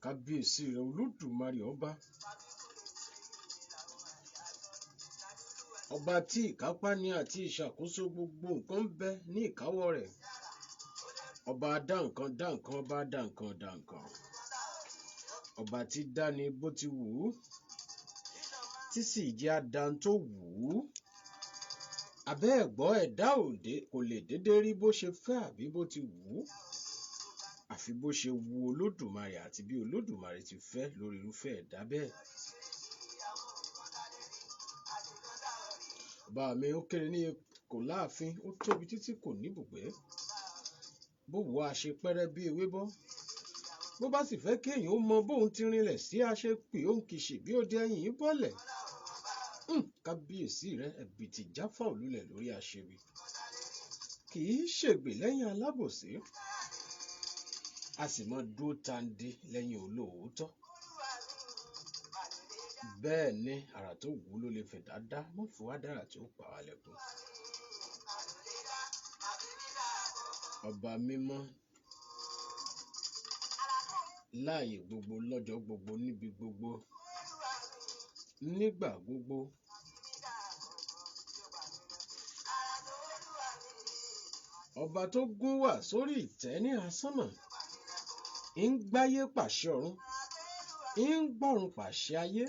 Kábíyèsí rẹ Olódùmarè ọba. Ọba tí ìkápá ní àti ìṣàkóso gbogbo nǹkan ń bẹ ní ìkáwọ́ rẹ̀. Ọba dá nǹkan dá nǹkan, ọba dá nǹkan dá nǹkan. Ọba tí dáni bó ti wù ú, tí sì jẹ́ adan tó wù ú. Abẹ́ ẹ̀gbọ́ ẹ̀dá òde kò lè dédé rí bó ṣe fẹ́ àbí bó ti wù ú. Àfi bó ṣe wu Olódùmarè àti bí Olódùmarè ti fẹ́ lórí irúfẹ́ ẹ̀dá bẹ́ẹ̀. Ọba mi ó kéré ní kò láàfin, ó tóbi títí kò níbùgbé. Bó wù á ṣe pẹ́rẹ́ bí ewé bọ́. Bó bá sì fẹ́ kéèyàn ó mọ bóun ti rinlẹ̀ sí aṣepè òun kìṣì bí ó dé ẹ̀yìn yìí bọ́lẹ̀. Kábíyèsí rẹ ẹ̀bìtì jáfà òlulẹ̀ lórí aṣebi. Kì í ṣègbè lẹ́yìn alábòsí. A sì mọ dúró tandi lẹ́yìn olóòótọ́. Bẹ́ẹ̀ ni àrà tó wù ú ló lè fẹ̀dá dá, mọ́ fi wá dára tí ó pa wá lẹ́kún. Ọba mímọ́ láàyè gbogbo lọ́jọ́ gbogbo níbi gbogbo nígbà gbogbo. Ọba tó gún wà sórí ìtẹ́ ní asánmọ̀, ń gbáyé pàṣẹ ọ̀run, ń gbọ́run pàṣẹ ayé,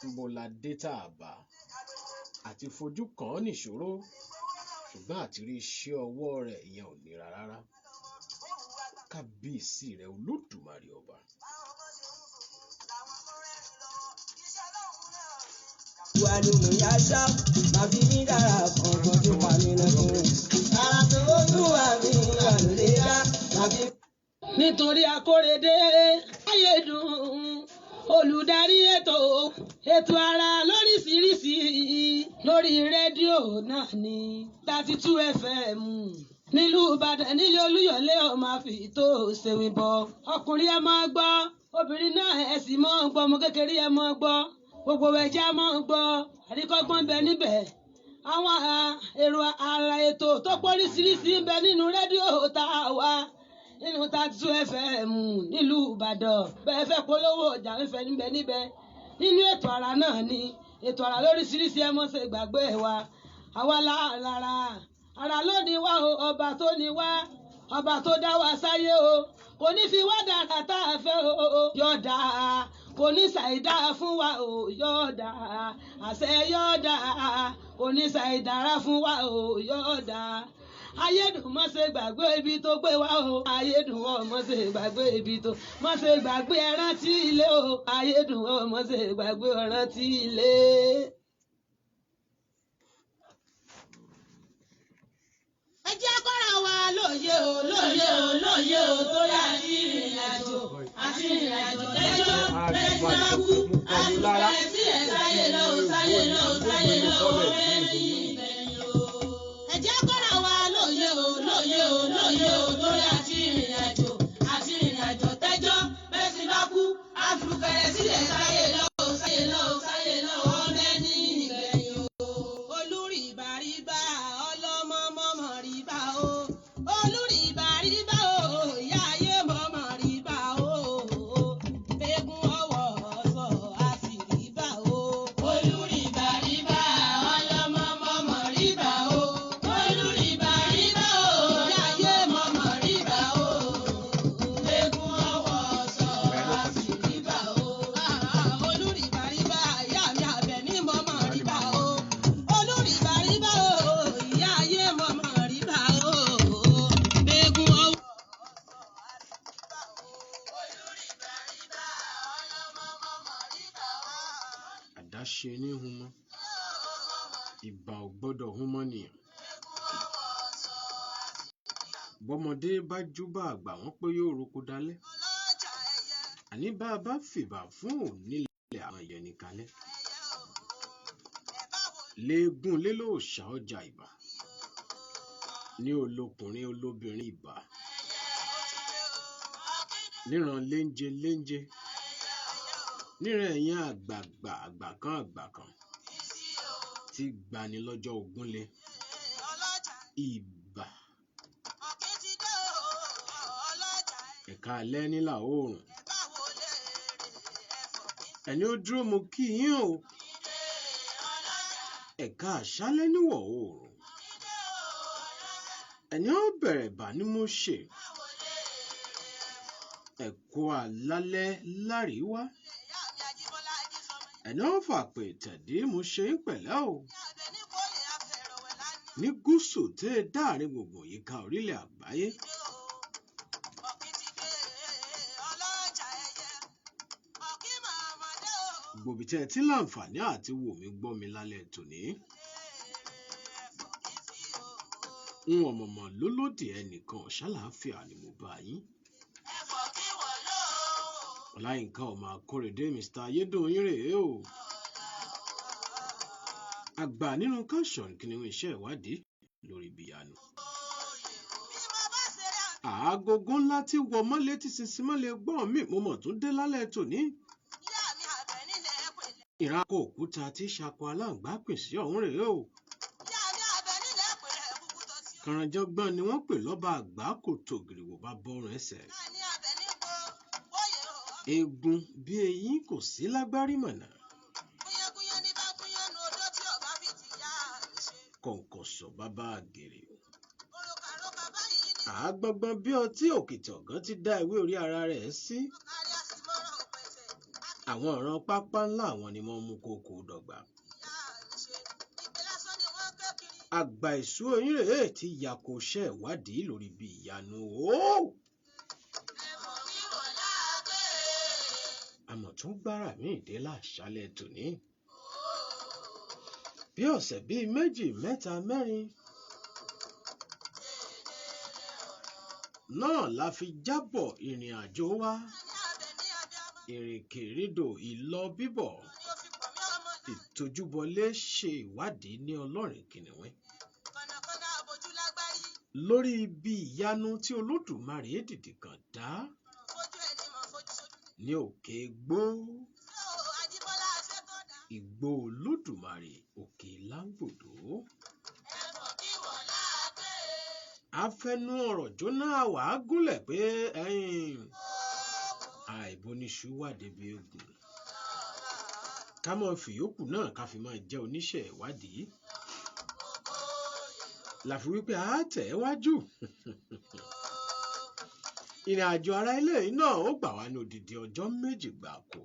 ńbo la dé tá a bá àti fojú kàn án nìṣòro, ṣùgbọ́n àti rí iṣẹ́ ọwọ́ rẹ̀ ìyẹn ò nira rárá. Kábíyèsí rẹ Olódùmarè ọba. Wàlúùyàṣá máa fi mí dára kọ̀ọ̀kan tó pa mí lẹ́kùn. Ara tó olúwa mi àlùlé dá máa fi. Nítorí Akóredé Ayédùn olùdarí ètò ètò ara lóríṣiríṣi lórí rédíò náà ní 32 FM nílùú Ìbàdàn nílé Olúyọ̀lé ọmọ àfi tó ṣèwìn bọ̀. Ọkùnrin ẹ máa gbọ́, obìnrin náà ẹ sì máa gbọ́, ọmọ kékeré ẹ máa gbọ́, gbogbo ẹja máa gbọ́, àríkọ́gbọ́n bẹ níbẹ̀. Àwọn èrò ara ètò tó pọ̀ oríṣiríṣi ń bẹ nínú rédíò tá a wà nínú 32 FM nílùú Ìbàdàn. Bẹ́ẹ̀ fẹ́ polówó ọjà ń fẹ́ níbẹ̀ níbẹ̀ nínú ètò ara náà ni ètò ara lóríṣiríṣi ẹ mọ́ ṣe gbàgbé wa. Àwa lára ara ló ní wá o, ọba tó ní wá, ọba tó dá wa sáyé o, kò ní fi wá dára tá a fẹ́ o, yọ̀ọ̀dà kò ní ṣàìdá fún wa o, yọ̀ọ̀dà àṣẹ yọ̀ọ̀dà kò ní ṣàìdára fún wa o, yọ̀ọ̀dà. Ayédùn má ṣe gbàgbé ibi tó gbé wa o, Ayédùn ọ má ṣe gbàgbé ibi tó má ṣe gbàgbé ẹrántí ilé o, Ayédùn ọ má ṣe gbàgbé ẹrántí ilé. Ẹ jẹ́ kọ́ra wa lóye o, lóye o, lóye o, torí àti ìrìn àjò àti ìrìn àjò lẹ́jọ́ lẹ́jọ́ kú àtúntẹ̀ sí ẹ̀ sáyé lọ sáyé lọ sáyé lọ ẹ̀yìn ìgbẹ̀yìn o. Ẹ jẹ́ kọ́ra wa lóye o, lóye o, lóye o, torí àti ìrìn àjò àti ìrìn àjò tẹ́jọ́ bẹ́ẹ̀ sì bá kú àtúntẹ̀ sí ẹ̀ sáyé lọ sáyé lọ sáyé lọ ọmọ ẹni ìgbẹ̀yìn o. Olúrìbàrìbà ọlọ́mọ mọ́mọ́ rìbá o. Olúrìbàrìbà o, ìyá ayé mọ́mọ́ rìbá o. Eégún ọwọ́ sọ àti rìbá o. Olúrìbàrìbà ọlọ́mọ mọ́mọ́ rìbá o. Olúrìbàrìbà o, ìyá ayé mọ́mọ́ rìbá o. Eégún ọwọ́ sọ àti rìbá o. Olúrìbàrìbà ìyá mi Àbẹ̀ní mọ́mọ́ rìbá o. Olúrìbàrìbà o, ìyá ayé mọ́mọ́ rìbá o. Eégún ọwọ́. Àdáṣe ní hun mọ́, ìbà ò gbọ́dọ̀ hun mọ́ nìyẹn. Bọ́mọdé bá júbà àgbà wọ́n pé yóò roko dalẹ́. Àní bá a bá fìbà fún onílẹ̀ àwọn ìyẹnì kalẹ̀. Léegun lé lóòṣà ọjà ìbà. Ní olókùnrin olóbìnrin ìbà. Níran léńjẹ léńjẹ. Níran ẹ̀yin àgbààgbà àgbà kan àgbà kan. Tí gbani lọ́jọ́ ogúnlé. Ìbà. Ẹ̀ka alẹ́ nílà oòrùn. Ẹni ó dúró mo kí yín o. Ẹ̀ka àṣálẹ́ níwọ̀ oòrùn. Ẹni ó bẹ̀rẹ̀ bá ní mo ṣe. Ẹ̀kọ́ àlálẹ́ láríwá. Ẹni ó fàpè tẹ̀dí mo ṣe ń pẹ̀lẹ́ o. Ní gúúsù tẹ́ ẹ dáàrin gbùngbùn yíká orílẹ̀ àgbáyé. Gbòbí tẹ́ ẹ ti láǹfààní àti wò mí gbọ́ mi lálẹ́ tòní. N ò mọ̀mọ̀ lólódì ẹnìkan ṣàlàáfíà ni mo bá yín. Ọláyínká ọmọ Akórèdé Mr. Ayédùn yín rèé o. Àgbà nínú káṣọ̀n kìnìún iṣẹ́ ìwádìí lórí ìbíyanu. Àágógó ńlá tí wọ mọ́lé tí sinsin mọ́lé gbọ́n mi mo mọ̀ tún dé lálẹ́ tòní. Ìran akọ òkúta tí ṣakọ aláǹgbá pè sí ọ̀hún rèé o. Kànrànjọ́gbọ́n ni wọ́n pè lọ́ba àgbá kò tògìrìwò bá bọ́rùn ẹsẹ̀. Eegun bí eyín kò sí lágbárí mọ̀nà. Kọ̀ǹkọ̀sọ̀ bàbá àgèrè. Àágbọ́ngbọ́n bí ọtí òkìtì ọ̀gán ti dá ewé orí ara rẹ̀ sí. Àwọn ọ̀ràn pápá ńlá àwọn ni wọ́n mú kókó dọ̀gba. Àgbà ìṣú oyin rèé tí yàkó ṣẹ́ ìwádìí lórí bí ìyanu o. Àmọ̀ tún gbára mi ìdè láṣálẹ̀ tòní. Bí ọ̀sẹ̀ bíi méjì mẹ́ta mẹ́rin náà la fi jábọ̀ ìrìn àjò wa. Ìrìnkèrindò ìlọ bíbọ̀ ìtojúbọlé ṣe ìwádìí ní ọlọ́rìn kìnìún. Lórí ibi ìyanu tí Olódùmarè dìdì kan dá ní òkè igbó. Igbó Olódùmarè òkè Láńgbòdo. A fẹnu ọ̀rọ̀ jóná wàá gúnlẹ̀ pé ẹ̀yin àìbóniṣu wà débi eégún. Ká mọ̀ fìyókù náà ká fi máa jẹ́ oníṣẹ́ ìwádìí. Làfi wípé a tẹ̀ ẹ́ wájú. Ìrìn àjò ara ilé yìí náà ó gbà wá ní odidi ọjọ́ méjì gbáko.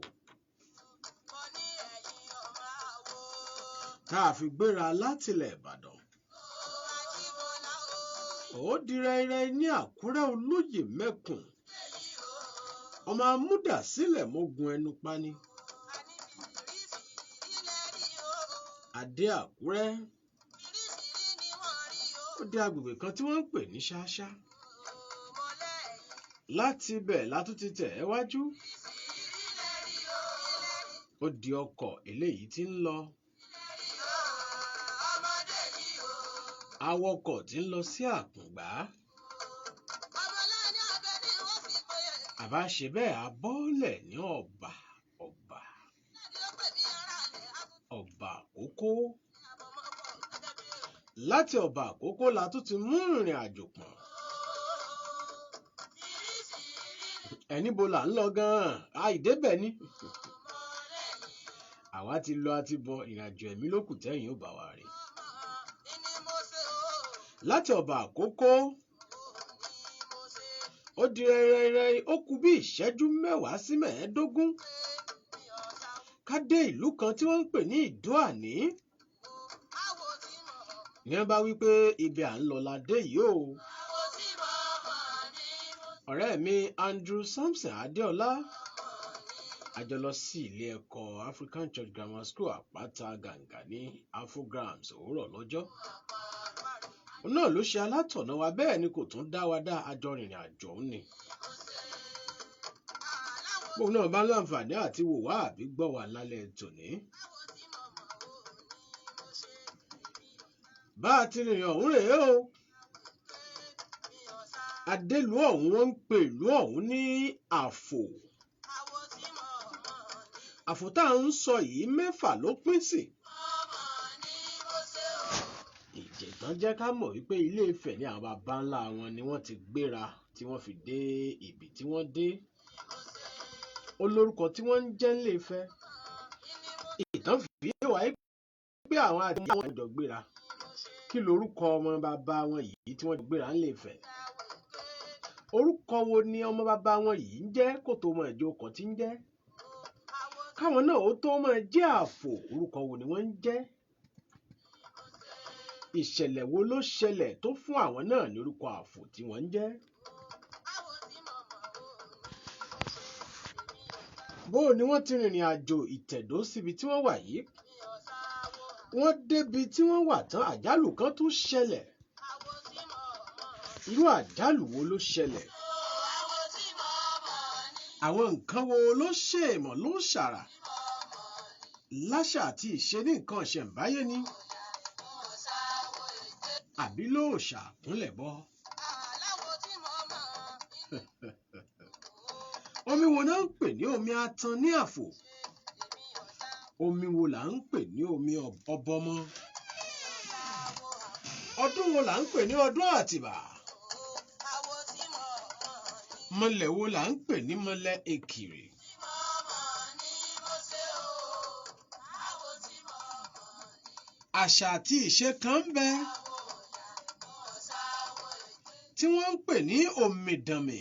Tá a fi gbéra látilẹ̀ Ìbàdàn. Ó di rẹ́rẹ́ ní Àkúrẹ́ olóyè mẹ́kùn. Ọmọ amúdàsílẹ̀ mógun ẹnu pani. Adé Àkúrẹ́. Ó dé agbègbè kan tí wọ́n ń pè ní Ṣáṣá. Láti ibẹ̀ la tún ti tẹ̀ ẹ́ wájú. Ó di ọkọ̀ eléyìí tí ń lọ. Awọkọ̀ tí ń lọ sí Àkùngbá. Àbá ṣe bẹ́ẹ̀ a bọ́lẹ̀ ní Ọ̀bà Ọ̀bà Ọ̀bà Àkókó. Láti Ọ̀bà Àkókó la tún ti mú ìrìn àjò pọ̀n. Ẹ̀ní bo là ń lọ gan-an, àìdébẹ̀ ni. Àwa ti lọ a ti bọ ìrìn àjò ẹ̀mí ló kù tẹ́yìn ó bá wa rìn. Láti Ọ̀bà Àkókó ó di rẹ́rẹ́rẹ́ ó kù bí ìṣẹ́jú mẹ́wàá sí mẹ́ẹ̀ẹ́dógún ká dé ìlú kan tí wọ́n ń pè ní Ìdó-àní. Ní wọ́n bá wí pé ibi à ń lọ la dé yìí o. Ọ̀rẹ́ mi Andrew Samson Adéọlá a jọ lọ sí ilé ẹ̀kọ́ African Church Grammar School Àpáta Gàǹgà ní Afrograms òwúrọ̀ lọ́jọ́. Òun náà ló ṣe alátọ̀nà wa bẹ́ẹ̀ ni kò tún dá wa dá a jọ rìnrìn àjò òun ni. Bóun náà bá láǹfààní àti wò wá àbí gbọ́ wa lálẹ́ tòní. Bá a ti rìnrìn ọ̀hún rèé o. Adélùú ọ̀hún wọ́n ń pè ìlú ọ̀hún ní Àfò. Àfò tá à ń sọ yìí mẹ́fà ló pín sí. Ìjẹ̀gbọ́n jẹ́ ká mọ̀ wípé Ilé Ifẹ̀ ní àwọn baba ńlá wọn ni wọ́n ti gbéra tí wọ́n fi dé ibi tí wọ́n dé. Ó lórúkọ tí wọ́n ń jẹ́ nílé Ifẹ̀. wá pé àwọn àti àwọn jọ gbéra. Kí lorúkọ ọmọ bàbá wọn yìí tí wọ́n jọ gbéra ńlẹ̀ Ifẹ̀? Orúkọ wo ni ọmọ bàbá wọn yìí ń jẹ́ kó tó mọ ìjọ kan tí ń jẹ́? Káwọn náà ó tó máa jẹ́ àfò, orúkọ wo ni wọ́n ń jẹ́? Ìṣẹ̀lẹ̀ wo ló ṣẹlẹ̀ tó fún àwọn náà ní orúkọ àfò tí wọ́n ń jẹ́? Bó ni wọ́n ti rìnrìn àjò ìtẹ̀dó síbi tí wọ́n wà yìí? Wọ́n débi tí wọ́n wà tán, àjálù kan tún ṣẹlẹ̀. Irú àjálù wo ló ṣẹlẹ̀? Àwọn nǹkan wo ló ṣèmọ̀ ló ṣàrà? Láṣà àti ìṣe ní nǹkan ìṣẹ̀ǹbáyé ni? Àbí lóòṣà kúnlẹ̀ bọ́? Omi wo náà ń pè ní omi atan ní àfò? Omi wo là ń pè ní omi ọbọmọ? Ọdún wo là ń pè ní ọdún àtìbà? Mọlẹ̀ wo là ń pè ní mọlẹ̀ èkìrì? Àṣà àti ìṣe kan ń bẹ tí wọ́n ń pè ní òmìdànmì.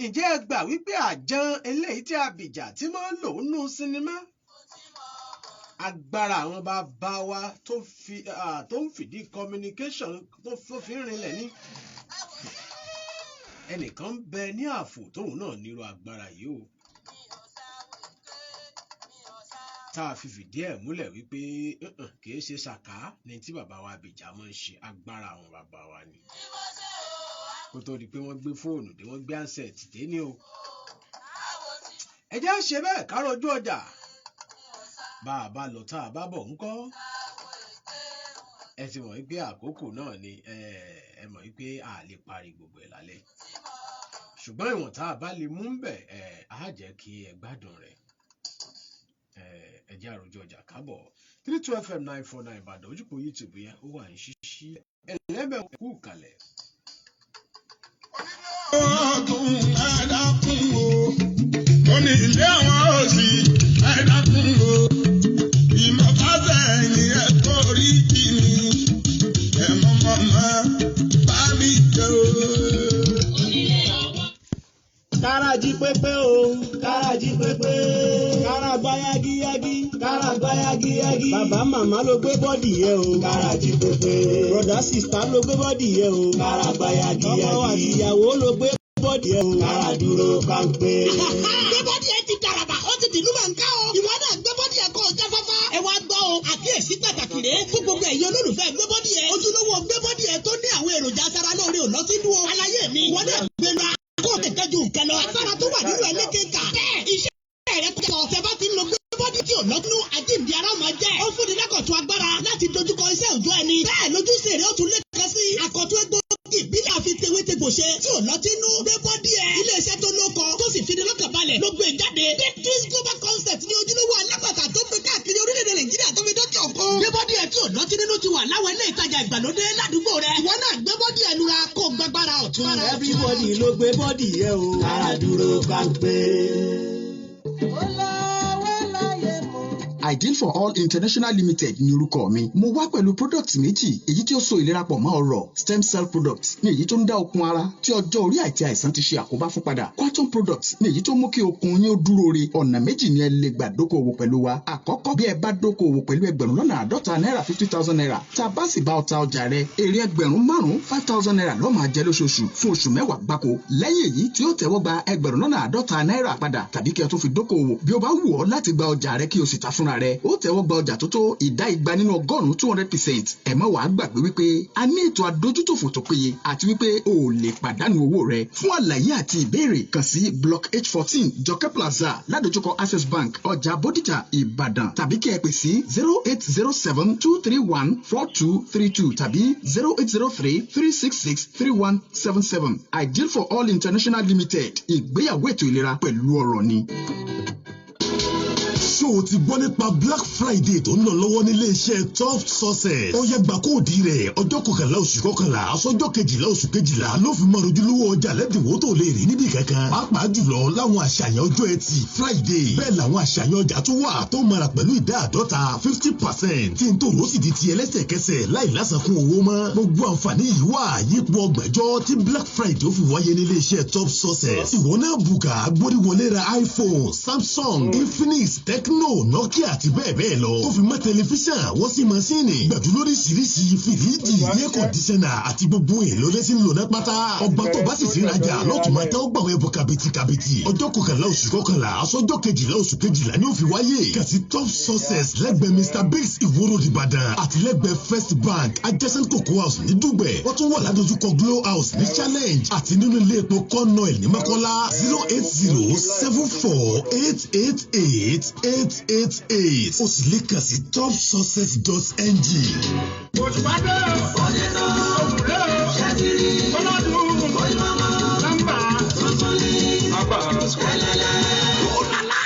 Ǹjẹ́ ẹ gbà wípé àjàn eléyìí tí Abìjà tí máa ń lò nínú sinimá? Agbára àwọn bàbá wa tó fi tó ń fìdí communication tó fi ń rinlẹ̀ ní. Ẹnìkan ń bẹ ní ààfò tóun náà nírú agbára yìí o. Tá a fi fìdí ẹ̀ múlẹ̀ wípé kìí ṣe ṣàká ni tí bàbá wa Abìjà máa ń ṣe, agbára àwọn bàbá wa ni. Kó tó di pé wọ́n gbé fóònù dé, wọ́n gbé handset dé ní o. Ẹ jẹ́ ṣe bẹ́ẹ̀ ká rọjú ọjà. Bá a bá lọ tá a bá bọ̀ ńkọ́. Ẹ ti mọ̀ wípé àkókò náà ni ẹ mọ̀ wípé a lè parí gbogbo ẹ̀ lálẹ́. Ṣùgbọ́n ìwọ̀n tá a bá lè mú ń bẹ̀, á jẹ́ kí ẹ gbádùn rẹ̀. Ẹ jẹ́ àròjọ ọjà kábọ̀. 32 FM 949 Ìbàdàn, ojúpọ̀ YouTube yẹn ó wà ní ṣíṣí. Ẹlẹ́bẹ̀ kú kalẹ̀. Ọdún ẹ̀dákun o, ó ní ilé àwọn òsì ẹ̀dákun o, ìmọ̀fásẹ̀ ẹ̀yìn ẹ̀kọ́ orí kì ní ẹ̀mọ́ mọ́mọ́ bá mi jẹ́ o. Kára jí pépé o, kára jí pépé, kára gbá yágíyágí, kára gbá yágíyágí. Bàbá màmá ló gbé body yẹ o, kára jí pépé. Brother sister ló gbé body yẹ o, kára gbá yágíyágí. Ọkọ àti ìyàwó ló gbé body yẹ o, kára dúró káńpé. Gbé body ẹ ti dàràbà, ó ti dìlú máa ń ká o. Ìwọ náà gbé body ẹ kó o jáfáfá. Ẹ wá gbọ́ o, àkíyèsí pàtàkì rèé fún gbogbo ẹ̀yin olólùfẹ́ gbé body ẹ. Ojúlówó gbé body ẹ tó ní àwọn èròjà aṣaralóore ò lọ sínú o. Aláyé mi, ìwọ náà gbé lọ kó o lè tẹ́jú nǹkan lọ. Agbára tó wà nínú ẹ lékeka. Bẹ́ẹ̀ iṣẹ́ rẹ kọ́ tẹ bá ti ń lo gbé body tí ò lọ́tún àjíǹde ara máa jẹ́. Ó fúnni lákọ̀tún agbára láti dojúkọ iṣẹ́ òjọ́ ẹni. Bẹ́ẹ̀ lójúṣe rẹ̀ ó tún lé kan sí. Àkọ́tún egbòogi ìbílẹ̀ àfi tewétegbò ṣe tí ò lọ́tínú. Gbé body ẹ. Ilé-iṣẹ́ tó lóko tó sì fi ni lọ́kàn balẹ̀ ló gbé jáde. Twins Global Concept ní ojúlówó alágbàtà tó gbé káàkiri orílẹ̀-èdè Nàìjíríà tó fi dókè òkun. Gbé body ẹ tí ò lọ́tí nínú ti wà láwọn ilé ìtajà ìgbàlódé ládùúgbò rẹ. Ìwọ náà gbé body ẹ lura kó gbàgbára ọ̀tún. Everybody ló gbé body yẹ o, kára dúró káńpé. Ideal for All International Limited ní orúkọ mi. Mo wá pẹ̀lú product méjì, èyí tí ó so ìlera pọ̀ mọ́ ọrọ̀. Stem cell products ní èyí tó ń dá okun ara tí ọjọ́ orí àti àìsàn ti ṣe àkóbá fún padà. Quantum products ní èyí tó mú kí okun yín ó dúró re. Ọ̀nà méjì ni ẹ lè gbà dókòwò pẹ̀lú wa. Àkọ́kọ́, bí ẹ bá dókòwò pẹ̀lú 50,000 náírà, ₦50,000, tá a bá sì bá ọ ta ọjà rẹ, èrè 5,000, ₦5,000 ló máa jẹ lóṣooṣù fún oṣù 10 gbáko. Lẹ́yìn èyí tí ó tẹ́wọ́ gba 50,000 náírà padà tàbí kí ẹ tó fi dókòwò. Bí o bá wù ọ́ láti gba ọjà rẹ kí o sì ta fúnra rẹ, ó tẹ́wọ́ gba ọjà tó tó ìdá 200, 200%. Ẹ má wàá gbàgbé wípé a ní ètò adójútòfò tó péye àti wípé o ò lè pàdánù owó rẹ. Fún àlàyé àti ìbéèrè, kàn sí Block H14, Jọkẹ́ Plaza, ládojúkọ Access Bank, ọjà Bódìjà, Ìbàdàn, tàbí kí ẹ pè sí 08072314232 tàbí 08033663177. Ideal for All International Limited, ìgbéyàwó ètò ìlera pẹ̀lú ọ̀rọ̀ ni. Ṣó o ti gbọ́ nípa Black Friday tó ń lọ lọ́wọ́ nílé iṣẹ́ Top Success? Ó yẹ gbà code rẹ̀. Ọjọ́ 11 oṣù 11 sọ́jọ́ 12 oṣù 12 ló fi máa rojúlówó ọjà lẹ́dínwó tó lè rí níbì kankan. Pàápàá jùlọ láwọn àṣàyàn ọjọ́ Ẹtì Friday. Bẹ́ẹ̀ làwọn àṣàyàn ọjà tó wà tó mara pẹ̀lú ìdá 50, 50%, tí n tó rò sì di ti ẹlẹ́sẹ̀kẹsẹ̀ láì lásàkún owó mọ́. Gbogbo àǹfààní yìí wà yípo ọgbẹ̀jọ́ tí Black Friday ó fi wáyé nílé iṣẹ́ Top Success. Ìwọ náà bùkà gbóríwọlé ra iPhone, Samsung, Infinix, Tecno, Nokia àti bẹ́ẹ̀ bẹ́ẹ̀ lọ. Tó fi mọ́ tẹlifíṣàn, washing machine, gbẹ̀dú lóríṣiríṣi, fìríjì, air conditioner àti gbogbo èlò lẹ́sìn lò náà pátá. Ọgbà tó bá sì ti rajà lọ́tùmọ̀ máa tẹ́wọ́ gbàwé ẹ̀bùn kàbìtì kàbìtì. Ọjọ́ 11 oṣù 11 sọ́jọ́ 12 oṣù 12 ni ó fi wáyé. Kàn sí Top Success lẹ́gbẹ̀ẹ́ Mr Biggs, Ìwó Road, Ìbàdàn, àti lẹ́gbẹ̀ẹ́ First Bank, adjacent Cocoa House ní Dùgbẹ̀. Wọ́n tún wà ládojúkọ Glow House ní Challenge àti nínú ilé epo Cornoil ní Mọ́kọ́lá. 08074888888. Ó sì lè kàn sí topsuccess.ng. Òṣùpá o, òwúrẹ́ o, ọlọ́dún, nọ́mbà, àbá. Olala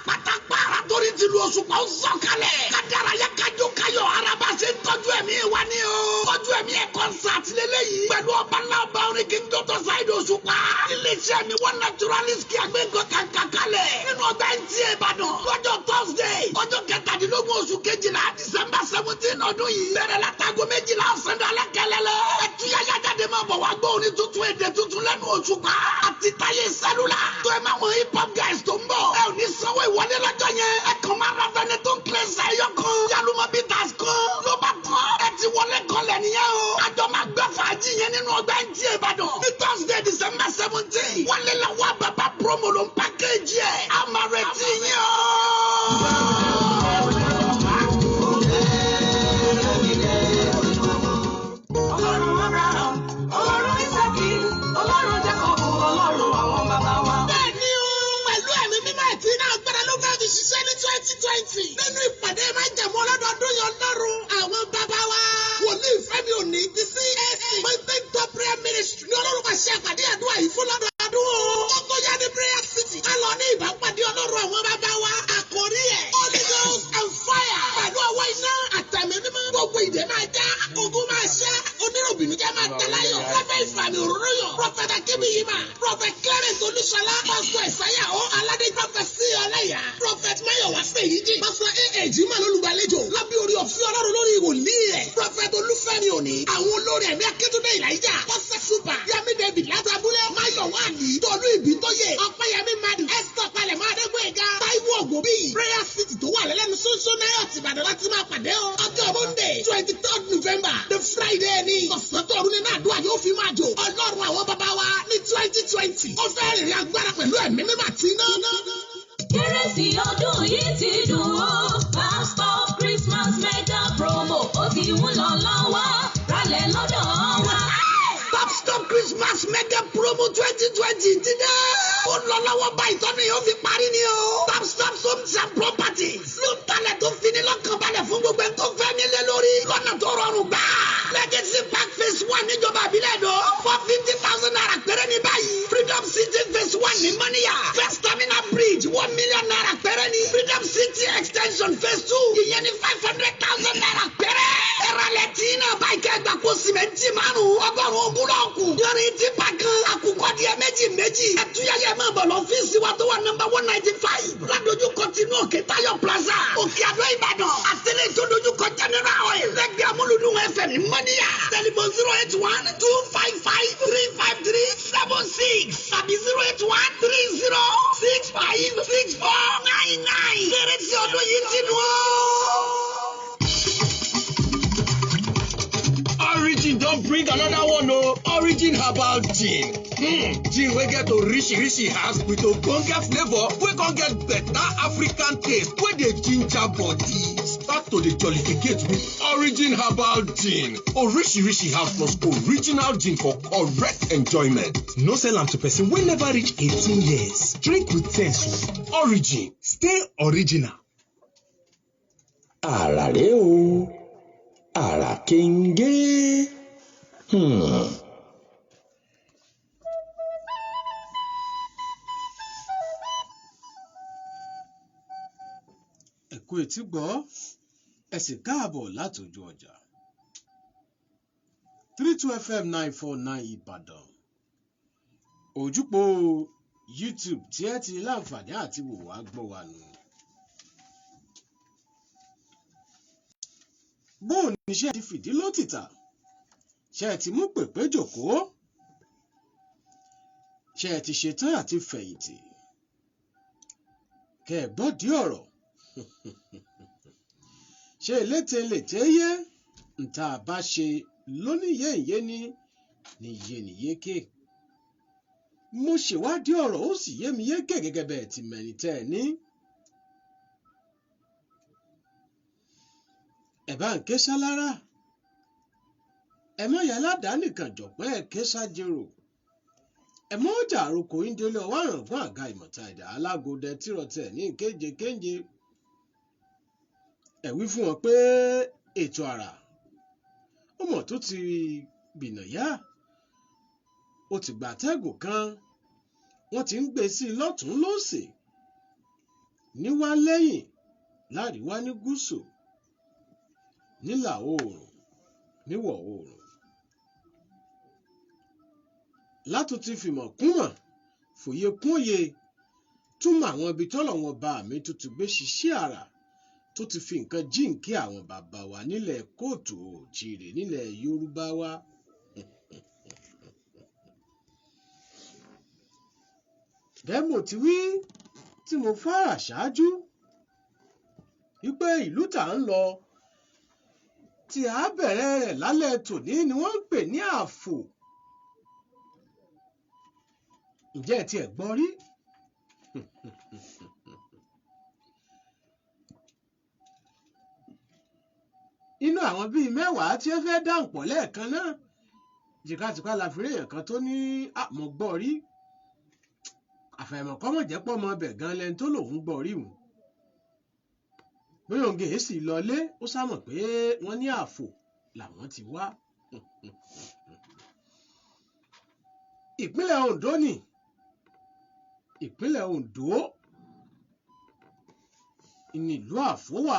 pátápára torí ti lu Òṣùpá ó sọ̀kalẹ̀. Kádàráyà kájọ káyọ̀ araba ṣe ń tọ́jú ẹ̀mí wa ni o. Tọ́jú ẹ̀mí ẹ̀ concert lélẹ́yìí. Pẹ̀lú ọba ńlá ọba orin King Dr. Saheed Òṣùpá. Iléeṣẹ́ mi wọ́n naturalist kí agbẹ́ngàn kankan kalẹ̀. Nínú ọgbà NTA Ìbàdàn. Lọ́jọ́ Thursday, ọjọ́ 17 oṣù 12, December 17 ọdún yìí. Bẹ̀rẹ̀ látago 12 ọ̀sán dalẹ́ kẹlẹ́lẹ́. Ẹtúyáyá jáde máa bọ̀ wá gbọ́ orin tuntun, èdè tuntun lẹ́nu Òṣùpá. Àti táyé sẹ́lúlà. Tó ẹ máa wọn hip hop guys tó ń bọ̀. Ẹ ò ní sanwó ìwọlé lọ́jọ́ yẹn. Ẹ kàn máa ra Veneton cleanser ẹyọ kan. Yálùmọ́ bitters kan. Ló bá tán. Ẹ ti wọlé kọlẹ̀ nìyẹn o. Àjọ máa gbẹ́ fàájì yẹn nínú ọgbà NTA Ìbàdàn. Ní Thursday, December 17. Wọlé la wá bàbá promo ló ń package ẹ̀. A máa retí yín o. Ọlọ́run Abraham, Ọlọ́run Ísákì, Ọlọ́run Jákọ́bù, Ọlọ́run àwọn bàbá wa. Bẹ́ẹ̀ni o, pẹ̀lú ẹ̀mí mímọ́ ẹ̀tí náà gbọ́dọ̀ ló fẹ́ fi ṣiṣẹ́ ní 2020. Nínú ìpàdé máa ń jẹ̀mú ọlọ́dọọdún yẹn, Ọlọ́run àwọn bàbá wa. Wòlíì Fẹ́mi Òní ti CAC Mountain Top Prayer Ministry ní Ọlọ́run máa ṣe àpàdé àdúrà yìí fún lọ́dọọdún o. Ó tó yá ní Prayer City. Ká lọ ní ìbápàdé Ọlọ́run àwọn bàbá wa. Àkórí ẹ̀, Holy Ghost and Fire. Pẹ̀lú ọwọ́ iná àtẹ̀mí mímọ́. Gbogbo ìdè máa já, ogun máa ṣẹ́, oníròbìnú jẹ́ máa tẹ̀láyọ̀. Prophet Ìfàmì Òróró yọ̀. Prophet Akébíyìmá. Prophet Clarence Olúṣọlá. Pastor Ìsáyà O Aládé. Prophet C. Ọláyà. Prophet Máyọ̀wá Fèyíjì. Pastor A. A. Jimá lólùgbàlejò. Lábẹ́ orí ọ̀fẹ́ Ọlọ́run lórí ìwòlíì ẹ̀. Prophet Olúfẹ́mi Òní. Àwọn olórí ẹ̀mí Akíntúndé Ìlàíjà. Pastor Super. Yẹmi David Látàbúlẹ̀. Máyọ̀wá Àlì. Tolú Ìbítóyè. Ọ̀pẹ́yẹmí Madu. Esther Palẹ̀mọ́ Adégbóyèga. Táíwò Ògòbí. Prayer City tó wà lẹ́lẹ́nu ṣóńṣó náírà Ìbàdàn láti máa pàdé o. Ọjọ́ Monday, 23rd November, the Friday ni. Ọ̀sán tọ̀run nínú àdúrà yóò fi máa jò. Ọlọ́run àwọn bàbá wa ní 2020. Ó fẹ́ rìnrìn agbára pẹ̀lú ẹ̀mí mímọ́ àti iná. Kérésì ọdún yìí ti dùn ó. Stop Christmas mega promo ó ti ń lọ lọ́wọ́. Ralẹ̀ lọ́dọ̀ wa. Stop Stop Christmas mega promo 2020 ti dé. Ó lọ lọ́wọ́ báyìí tọ́nu yóò fi parí ni o. Stop Stop Homes and Properties ló ń talẹ̀ tó fini lọ́kàn balẹ̀ fún gbogbo ẹni tó fẹ́ nílé lórí. Lọ́nà tó rọrùn gbà. Legacy Park phase one níjọba àbílẹ̀ dọ̀. ₦450,000 péré ní báyìí. Freedom City phase one ní Mọ́níyà. First Terminal Bridge, ₦1 million péré ní. Freedom City Extension phase two, ìyẹn ní ₦500,000 péré. Ẹ̀rọ̀lẹ̀ tí náà báyìí kẹ́gbà kó sìmẹ́ntì márùn-ún 100 búlọ̀kù. Yọrin tipa kan àkùkọ díẹ̀ méjì méjì. Ẹtúyẹyẹ máa bọ̀ lọ́fíìsì wa tó wà nọ́mbà 195. Ládójú kọtínú Òkè Táyọ̀ Plaza. Òkè Àdó, Ìbàdàn. Àtẹlẹ́ tó dojú kọ General Oil. Lẹ́gbẹ̀ẹ́ Amúlùdún FM Mọ́níyà. Telephone 08125535376 tàbí 08130656499. Kérésì ọdún yìí ti dùn ó. Origin don bring another one o. Origin Herbal Gin. Gin wey get orishirishi herbs with ogbonge flavour wey come get better African taste wey dey ginger body. Start to dey jollificate with Origin Herbal Gin. Orishirishi herbs plus original gin for correct enjoyment. No sell am to person wey never reach 18 years. Drink with sense o. Origin. Stay original. Àrà rèé o, àrà kéńgé. Kú etí gbọ́, ẹ sì káàbọ̀ látòjú ọjà. 32 FM 949 Ìbàdàn. Òjúpọ̀ YouTube tí ẹ ti láǹfààní àti wò wá gbọ́ wa nù. Bóò ní ṣe ti fìdí lótìtà? Ṣé ẹ ti mú pèpé jòkóó? Ṣé ẹ ti ṣetán àti fẹ̀yìntì? Kẹ́ ẹ gbọ́ dí ọ̀rọ̀. Ṣé eléte lète yé? Ǹta bá ṣe lóníyéǹyé ní ní yéniyéké. Mo ṣèwádìí ọ̀rọ̀, ó sì yé mi yékè gẹ́gẹ́ bẹ́ẹ̀ ti mẹ́ni tẹ́ ẹ ní. Ẹ bá ń ké sálára. Ẹ mọ̀ yà ládàá nìkan jọ̀pẹ́ ẹ ké sájèrò. Ẹ mọ̀ ọjà àròkọ ìdílé ọwọ́ àràngún àga ìmọ̀ta ẹ̀dá alágòdẹ tìrọ̀tẹ̀ ní kéje kéje. Ẹ wí fún wọn pé ètò àrà ó mọ̀ tó ti gbìnàyà, ó ti gbà tẹ́gùn kan, wọ́n ti ń gbé sí i lọ́tún lósì, níwá lẹ́yìn, láríwá ní gúúsù, nílà oòrùn, níwọ̀ oòrùn. Látún ti fìmọ̀ kúnmọ̀, fòye kúnye, túmọ̀ àwọn ibi tọ́lọ̀ wọn bá mi tó ti gbé ṣiṣẹ́ àrà, tó ti fi nǹkan jíǹkí àwọn bàbá wa nílẹ̀ kóòtù òjìrè nílẹ̀ Yorùbá wa. Bẹ́ẹ̀ mo ti wí tí mo fara ṣáájú wípé ìlú tá ń lọ tí a bẹ̀rẹ̀ rẹ̀ lálẹ́ tòní ni wọ́n ń pè ní Àfò. Ǹjẹ́ ẹ tiẹ̀ gbọ́ rí? Inú àwọn bíi mẹ́wàá tí ó fẹ́ dáhùn pọ̀ lẹ́ẹ̀kan náà, jìkàtìpá la fi rí èèyàn kan tó ní àmọ́ gbọ́ rí. Àfàìmọ̀ kọ́mọ̀ jẹ́ pọ́ ọmọ ọbẹ̀ gan lẹni tó lòun gbọ́ rí hùn. Bóyá òun gèésì lọlé, ó sámọ̀ pé wọ́n ní Àfò làwọn ti wá. Ìpínlẹ̀ Oǹdó ni. Ìpínlẹ̀ Oǹdó ní ìlú Àfò wà.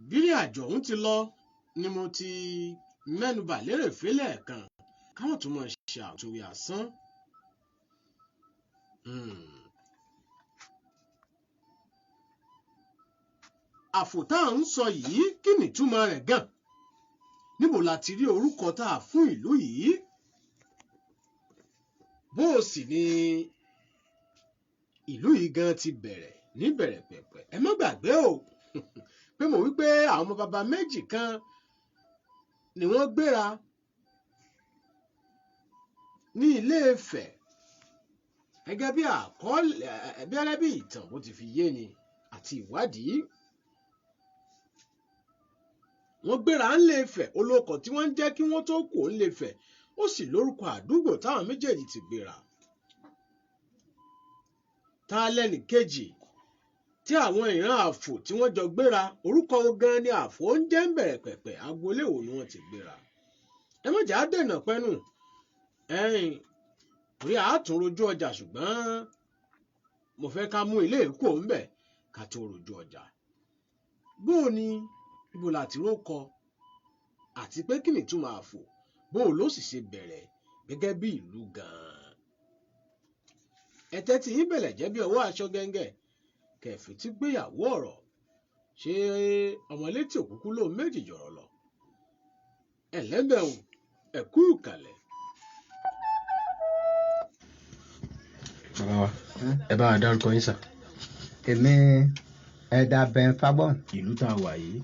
Bírí àjò ọ̀hún ti lọ ni mo ti mẹ́nubà lérèfé lẹ́ẹ̀kan káwọn tó máa ṣe àtúnwí asán. Àfò tá à ń sọ yìí, kí ni ìtumọ̀ rẹ̀ gan? Níbo la ti rí orúkọ tá a fún ìlú yìí? Bó o sì ni ìlú yìí gan ti bẹ̀rẹ̀ níbẹ̀rẹ̀ pẹ̀pẹ̀. Ẹ má gbàgbé o pé mo wí pé àwọn ọmọ bàbá méjì kan ni wọ́n gbéra ní Ilé Ifẹ̀ gẹ́gẹ́ bí àkọọ́lẹ̀, gẹ́gẹ́ bí ìtàn bó ti fi yé ni àti ìwádìí. Wọ́n gbéra ńlé Ifẹ̀, olóko tí wọ́n ń jẹ́ kí wọ́n tó kù ńlé Ifẹ̀, ó sì lórúkọ àdúgbò táwọn méjèèjì ti gbéra. Ta lẹ́nì kejì tí àwọn ìran Àfò tí wọ́n jọ gbéra, orúkọ gan ni Àfò ń jẹ́ ń bẹ̀rẹ̀ pẹ̀pẹ̀, agboolé wo ni wọ́n ti gbéra. Ẹ má jẹ́ á dènà pẹ́nu, ẹ̀yìn orí àátún rojú ọjà, ṣùgbọ́n mo fẹ́ ká mú ilé ìkó ńbẹ̀ ká tó rojú ọjà. Bó o ní ibo láti rókọ àti pé kí ni ìtumọ̀ Àfò, bó o ló sì ṣe bẹ̀rẹ̀ gẹ́gẹ́ bí ìlú gan-an. Ẹ̀tẹ́ tí yín bẹ̀lẹ̀ jẹ́ bí ọwọ́ aṣọ gẹ́ngẹ́ kẹfì tí gbéyàwó ọ̀rọ̀, ṣé ọmọlétí òkúkú ló méjì jọ̀rọ̀ lọ. Ẹ̀lẹ́bẹ̀ẹ́ ẹ kú ìkàlẹ̀. Bàbá wa, ẹ bá wa dárúkọ yín sà. Èmi Ẹ̀dà Ben Fagbọ́n. Ìlú tá a wà yìí.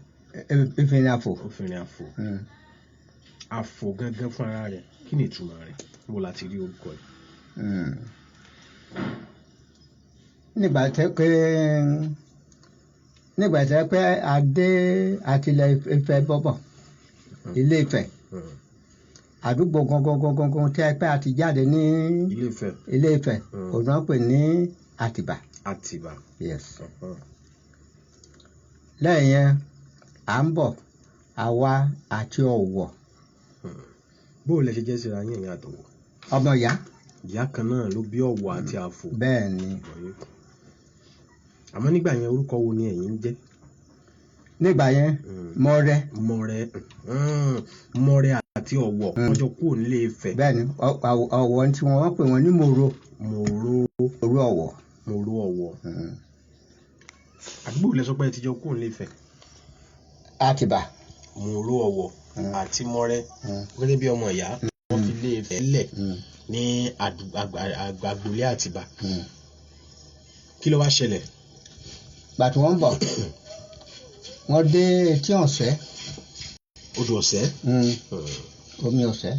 Ìfìrìn Àfò. Ìfìrìn Àfò. Àfò gángan fún ara rẹ̀, kí ni ìtumọ̀ rẹ̀? Níbo la ti rí orúkọ yìí? Nígbà tẹ́ pé adé àtìlẹ̀ Ifẹ̀ bọ̀bọ̀, Ilé Ifẹ̀, àdúgbò gangan tí a pé a ti jáde ní Ilé Ifẹ̀, Ilé Ifẹ̀, òun náà pè ní Àtìbà. Àtìbà. Yes. Lẹ́yìn yẹn, à ń bọ̀, àwa àti Ọ̀wọ̀. Bó o lẹ ṣe jẹ́ síra yín ẹ̀yin àtọ̀wọ̀? Ọmọ ìyá. Ìyá kan náà ló bí Ọ̀wọ̀ àti Àfò. Bẹ́ẹ̀ ni. Àmọ́ nígbà yẹn, orúkọ wo ni ẹ̀yin ń jẹ́? Nígbà yẹn, Mọrẹ. Mọrẹ, Mọrẹ àti Ọ̀wọ̀, wọ́n jọ kúrò nílé Ifẹ̀. Bẹ́ẹ̀ni, Ọ̀wọ̀ tí wọ́n pè wọ́n ní Mòro. Mòro. Mòro Ọ̀wọ̀. Mòro Ọ̀wọ̀. Àdúgbò lẹ sọ pé ẹ ti jọ kúrò nílé Ifẹ̀? Àtìbà. Mòro Ọ̀wọ̀ àti Mọrẹ, gẹ́gẹ́ bí ọmọ ìyá, wọ́n fi lé Ifẹ̀ lẹ̀ ní agboolé Àtìbà. Kí ló wá ṣẹlẹ̀? Gbà tí wọ́n ń bọ̀, wọ́n dé etí ọ̀sẹ́. Odò Ọ̀sẹ́. Omi Ọ̀sẹ́.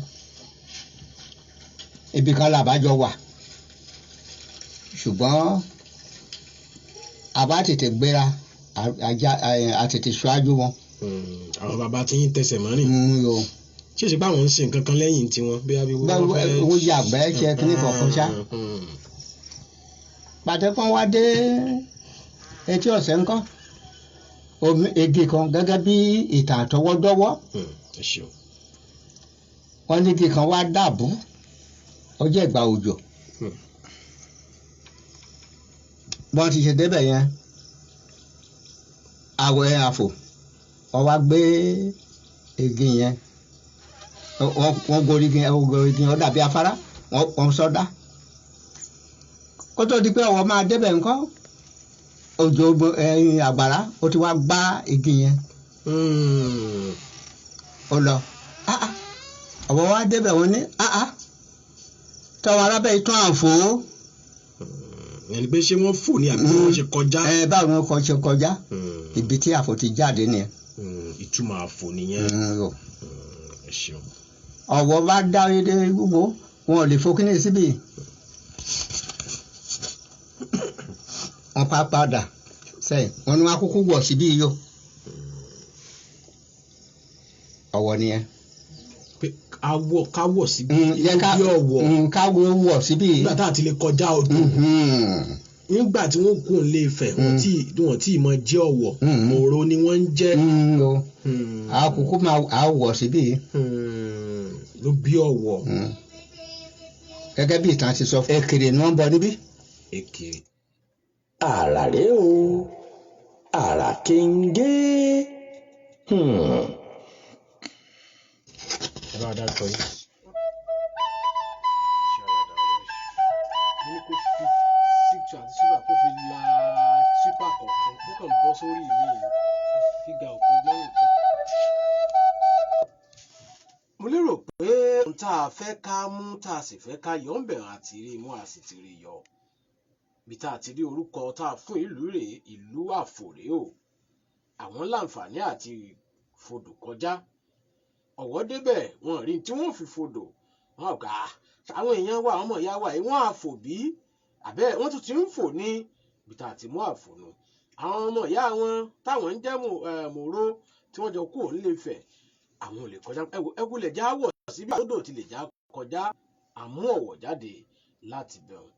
Ibì kan làbájọ wà, ṣùgbọ́n a bá tètè gbéra, a tètè ṣáájú wọn. Àwọn bàbá tí yín tẹsẹ̀ mọ́rìn, ṣé ṣe pé àwọn ń ṣe nǹkan kan lẹ́yìn tiwọn bí wọ́n fẹ́? Wọ́n yàgbẹ́, ṣe kíní kọ̀ọ̀kan ṣá. Pàtẹ́kùn wá dé etí ọ̀sẹ̀ ńkọ́, omi igi kan, gẹ́gẹ́ bí ìtàn àtọwọ́dọ́wọ́, Ẹ ṣeun. wọ́n ní igi kan wá dàbú. Ó jẹ́ ìgbà òjò. Bọ́n ti ṣe débẹ̀ yẹn, àwẹ̀ àfò, wọ́n wá gbé igi yẹn, wọ́n gorí igi yẹn, wọ́n gorí igi yẹn, ó dàbí afárá, wọ́n sọdá. Kó tó di pé ọwọ́ máa débẹ̀ ńkọ́, òjò ẹyin àgbàrá ó ti wá gbá igi yẹn, ó lọ. Ah, ah. Ọwọ́ wa débẹ̀, wọ́n ní, "Ah, ah, tọ́wọ́ arábẹ́ yìí tán àfò." Ẹni pé ṣé wọ́n fò ní àbí wọ́n ṣe kọjá? Ẹ báwo ni wọ́n kọ́ ṣe kọjá? Ibi tí àfò ti jáde nìyẹn. Ìtumọ̀ àfò nìyẹn. O. Ẹ ṣeun. Ọ̀wọ́ bá dá dé gbogbo wọn ò lè fo kíní síbì, wọn pa padà sẹ́yìn, wọn ni wọn akókó wọ̀ síbí yìí o. Ọ̀wọ̀ nìyẹn. Pé awọ káwọ síbi Yẹ ká bí Ọ̀wọ̀. Ká wọ̀ síbí. Nígbà tá a ti lè kọjá odò, nígbà tí wọ́n kún lè fẹ̀, wọ́n tí mọ jẹ́ Ọ̀wọ̀, Mòro ni wọ́n ń jẹ́. O àkókò máa wọ̀ síbí. Ló bí Ọ̀wọ̀. Gẹ́gẹ́ bí ìtàn ti sọ, Èkèrè ni wọ́n ń bọ níbí. Èkèrè. Àrà rèé o, àrà kéńgé. Ẹ bá a dárúkọ yín. Mo ní kó fi picture àti super, kó fi la super kọ̀ọ̀kan, ó kàn bọ́ sórí mi, fígà ọ̀kan lọ́rùn kan. Mo lérò pé ohun tá a fẹ́ ká mú, tá a sì fẹ́ ká yọ ń bẹ̀rẹ̀ àti rí mú, a sì ti rí yọ. Bí tá a ti rí orúkọ tá a fún ìlú rèé, ìlú Àfòrè o. Àwọn láǹfààní àti fodò kọjá. Ọ̀wọ́ débẹ̀, wọn rí tí wọ́n fi fodò wọn gbà á. Àwọn èèyàn wa, ọmọ ìyá wa yìí, wọ́n àfò bí àbẹ́ wọ́n tún ti ń fò ní ibi tá a ti mú àfònù. Àwọn ọmọ ìyá wọn táwọn ń jẹ́ Mòro tí wọ́n jọ kú òun lè fẹ̀, àwọn ò lè kọjá. Ẹwù lè já wọ̀ síbi àdódò ti lè já kọjá. Àmú Ọ̀wọ̀ jáde láti bẹ̀rù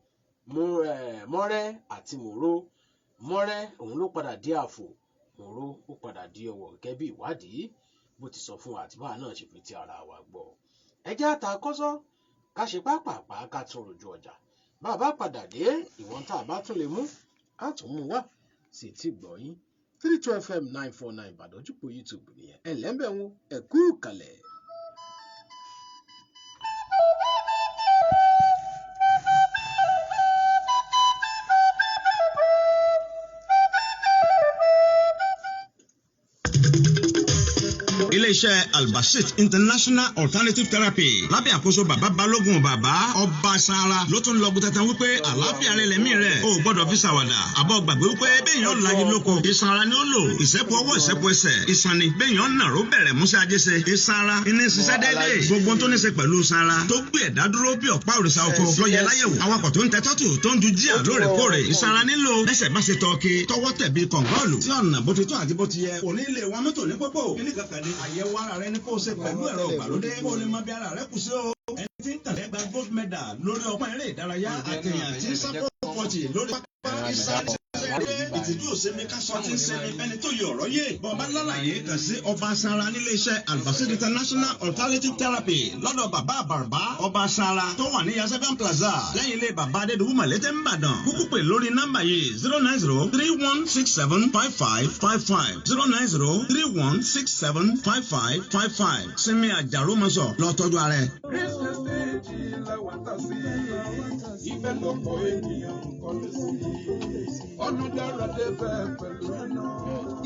Mọ́rẹ́ àti Mòro. Mọ́rẹ́ òun ló padà di Àfò, Mòro ó padà di Ọ̀wọ̀, gẹ́gẹ́ bí ìwádìí bó ti sọ fún wa àti báwa náà ṣe fi ti ara wa gbọ́. Ẹ jẹ́ àtà kọ́sọ́ ká ṣe pápápá, ká tún rojú ọjà. Bá a bá padà dé, ìwọ̀n tá a bá tún lè mú, á tún mú wá sí ti gbọ́ yín. 32 FM 949 Ìbàdàn, ojúpọ̀ YouTube nìyẹn. Ẹ̀ lẹ́ńbẹ̀ wọn, ẹ̀ kú kalẹ̀. Iléeṣẹ́ Albasit International Alternative Therapy lábẹ́ àkóso Bàbá Balógun, Bàbá Ọba Sara, ló tún lọ́gùn tẹ̀tẹ̀ wípé àlàáfíà rẹ lẹ́mí rẹ̀ o gbọ́dọ̀ fi ṣàwàdà. Àbọ̀ gbàgbé wípé béèyàn láyé lóko, iṣan ara ni ó lò. Ìsẹ́pù ọwọ́, ìsẹ́pù ẹsẹ̀, iṣan ni. Béèyàn nàró bẹ̀rẹ̀ músẹ́ ajéṣe, iṣan ara ní ṣiṣẹ́ déédéé. Gbogbo tó ní ṣe pẹ̀lú iṣan ara tó gbé ẹ̀dá dúró bí ọ̀pá òrìṣà oko lọ́yẹ láyẹ̀wò. Awakọ̀ tó ń tẹ tọ́tù, tó ń ju jíà lóòrèkóòrè, iṣan ara nílò. Ẹsẹ̀ bá ṣe tọ́ọ̀kì, tọwọ́ tẹ̀ bí kọ̀ǹgọ́ọ̀lù tí ọ̀nà bó ti tó àti bó ti yẹ, kò ní lè wa mọ́tò ní pópó. Kíní kankan ni àyẹ̀wò ara rẹ ní kó o ṣe pẹ̀lú ẹ̀rọ ìgbàlódé, kó o lè mọ bí ara rẹ kù sí o. Ẹni tí ń tàlẹ́ gba gold medal lórí ọpọ́n eré ìdárayá, àtẹ̀yàn tí ń sápò pọ̀tì lórí pápá ìsáré. Ìtìjú òsèmi ká sọ ti ń sẹ́ni ẹni tó yọ ọ̀rọ̀ yé. Bọ̀bá lálàyé kàn sí Ọba Sara nílé iṣẹ́ Albasid International Alternative Therapy lọ́dọ̀ bàbá àbàràbá Ọba Sara tó wà ní Yaseven Plaza lẹ́yìn ilé bàbá Adédùwú Mọ̀lẹ́tẹ̀ ńbàdàn. Kúkú pè lórí nọ́mbà yìí 09031675555, 09031675555. Sinmi àjàrò mọ́sọ̀ lọ tọ́jú ara ẹ. Ibẹ̀ lọ́pọ̀ ènìyàn ń kọ́lé sí. Ọ̀nà dára débẹ̀ pẹ̀lú iná.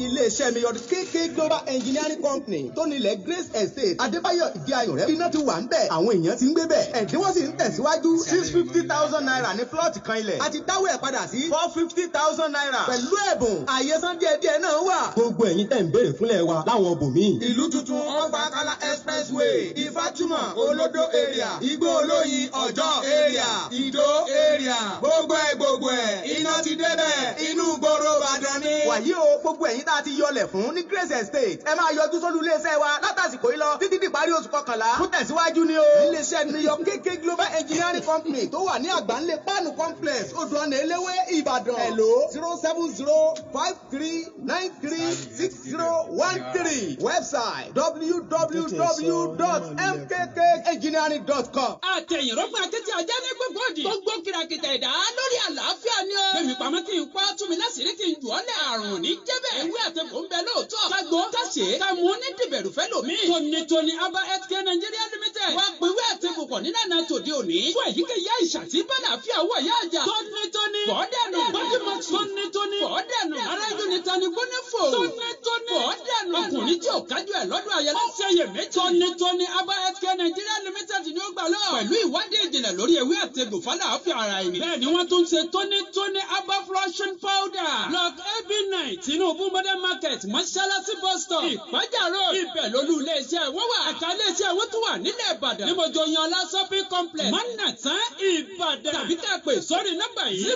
Iléeṣẹ́ mi yọdún KK Global Engineering Company tó nílẹ̀ Grace Estate, Adébáyọ̀ Ìdí Ayọ̀ rẹ̀, iná ti wà ń bẹ̀, àwọn èèyàn ti ń gbé bẹ̀, ẹ̀dínwó sì ń tẹ̀síwájú. ₦650,000 ní plọ́ọ̀tì kan ilẹ̀. A ti dáwọ́ ẹ̀ padà sí ₦450,000 pẹ̀lú ẹ̀bùn. Àyè san díẹ̀díẹ̀ náà wà. Gbogbo ẹ̀yin tẹ̀ ń béèrè fúnlẹ̀ wa láwọn bòmíì. Ìlú tuntun, Ọ̀fàkàlà Expressway, Ìfàtúmọ̀, Olódó area, Igbó Olóyin, Ọ̀jọ́ area, Ìdó area, gbogbo ẹ̀ gbogbo ẹ̀, iná ti débẹ̀, inú gbòòrò Ìbàdàn ni. Wàyí o, gbogbo ẹ̀yin tá a ti yọlẹ̀ fún ní Grace Estate, ẹ máa yọjú sólú iléeṣẹ́ wa látàsìkò yìí lọ títí di ìparí oṣù kọkànlá fún tẹ̀síwájú ni o. Iléeṣẹ́ New York KK Global Engineering Company tó wà ní Àgbáńlé Páànù Complex, Odò Ọ̀nà Eléwé, Ìbàdàn. Hello, 07053936013, website www.mkkengineering.com. Àtẹ̀yìnrọ́gbọ̀n akétí ajá ní gbogbo òdì. Gbogbo kìràkìtà ẹ̀dá lórí àlàáfíà ni ó. Bẹ́ẹ̀ni pamọ́ kí n pa túnmi láṣìírí kí n jù ọ́ lẹ̀ àrùn ní jẹ́bẹ̀. Ewé àtẹ̀kọ́ ń bẹ lóòótọ́. Kágbó káṣe kámú ní dìbẹ̀rù fẹ́ lómi. Tónítóní Aba Healthcare Nigeria Limited. Wá pèwé àtẹ̀kọ́ pọ̀ nílànà tòde òní. Fún èyíkéyìí àìsàn tí bàlàáfíà wọ̀ yá àjà. Tónítóní fọ́ọ̀dẹ̀nù. Bọ́dìmọ̀tì. Tónítóní fọ́ọ̀dẹ̀nù. Arájú ni tani gbóná fò. Tónítóní fọ́ọ̀dẹ̀nù. Ọkùnrin tí ò kájú ẹ̀ lọ́dún ayẹlẹ́ ṣẹyẹ méjì. Tónítóní Aba Healthcare Nigeria Limited ni ó gbà lọ. Pẹ̀lú ìwádìí ìjìnlẹ̀ lórí ewé àtegbò fàlàáfíà ara ẹni. Bẹ́ẹ̀ ni wọ́n tún ṣe tónítóní Aba flushing powder. Block AB9, Tinubu Modern Market, Mọ́ṣáláṣí bus stop, Ìpájà Road. Ibẹ̀ lolú iléeṣẹ́ wọn wà. Ẹ̀ka iléeṣẹ́ wọn tún wà nílẹ̀ Ìbàdàn. Nímọ̀jọ Yanọlá Shopping Complex, Mánàtán, Ìbàdàn. Tàbí ká pè sórí nọ́mbà yìí